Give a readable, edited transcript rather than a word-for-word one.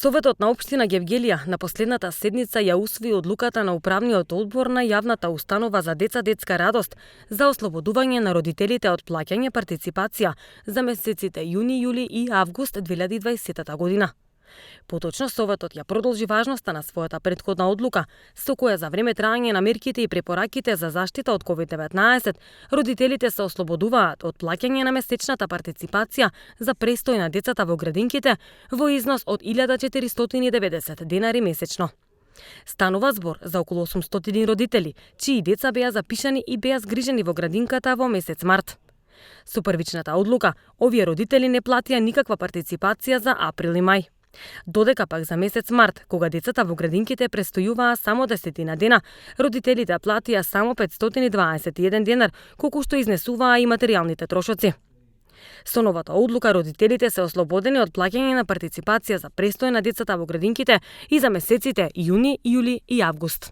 Советот на општина Гевгелија на последната седница ја усвои одлуката на управниот одбор на јавната установа за деца детска радост за ослободување на родителите од плаќање партиципација за месеците јуни, јули и август 2020 година. Поточно, Советот ја продолжи важноста на својата претходна одлука, со која за време траење на мерките и препораките за заштита од COVID-19, родителите се ослободуваат од плаќање на месечната партиципација за престој на децата во градинките во износ од 1490 денари месечно. Станува збор за околу 800 родители, чии деца беа запишани и беа згрижени во градинката во месец март. Со првичната одлука, овие родители не платија никаква партиципација за април и мај. Додека пак за месец март, кога децата во градинките престојуваа само 10 дена, родителите платија само 521 денар, колку што изнесуваа и материјалните трошоци. Со новата одлука родителите се ослободени од плаќање на партиципација за престој на децата во градинките и за месеците јуни, јули и август.